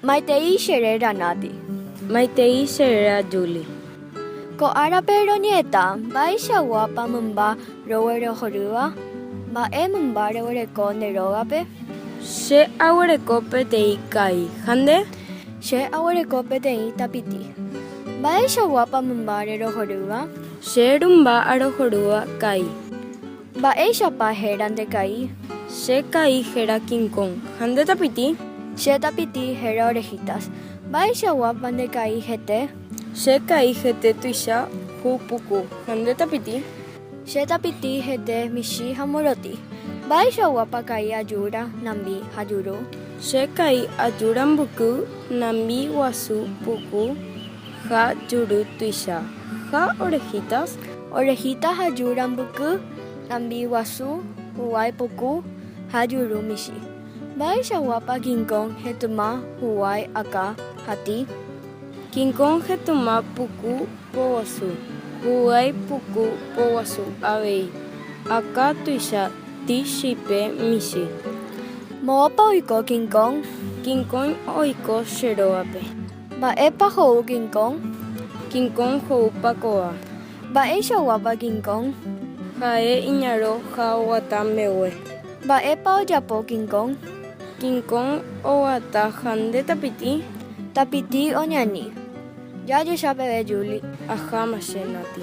Maitei che réra Nati. Maitei che réra Julie. Ko árape roñe'ẽta mba'eichaguápa mymba roguerohorýva? Mba'e mymba reguereko nde rógape? Che aguereko peteĩ ka'i. Ha nde? Che aguereko peteĩ tapiti. Mba'eichaguápa mymba rerohorýva? Che rymba arohorýva ka'i. Mba'éichapa héra nde ka'i? Che ka'i héra King Kong. Ha nde tapiti? Che tapiti héra Orejitas. Mba'eichaguápa nde ka'i hete? Che ka'i hete tuicha hu puku. Ha nde tapiti? Che tapiti hete michĩ ha morotĩ. Mba'eichaguápa ka'i ajúra, nambi ha juru? Che ka'i ajúra mbyky, nambi guasu puku ha juru tuicha. Ha Orejitas? Orejitas ajúra mbyky, nambi guasu, huguái puku ha juru michĩ. Mba'eichaguápa King Kong hetyma, huguái, akã ha tĩ? King Kong hetyma puku poguasu, huguái puku poguasu avei, akã tuicha tĩ chipe michĩ. Moõpa oiko King Kong? King Kong oiko che rógape. Mba'épa ho'u King Kong? King Kong ho'u pakova. Mba'eichaguápa King Kong? Ha'e iñarõ ha oguata mbegue. Mba'épa ojapo King Kong? King Kong oguata ha nde tapiti? Tapiti oñani. Jajecha peve Julie. Aháma che, Nati.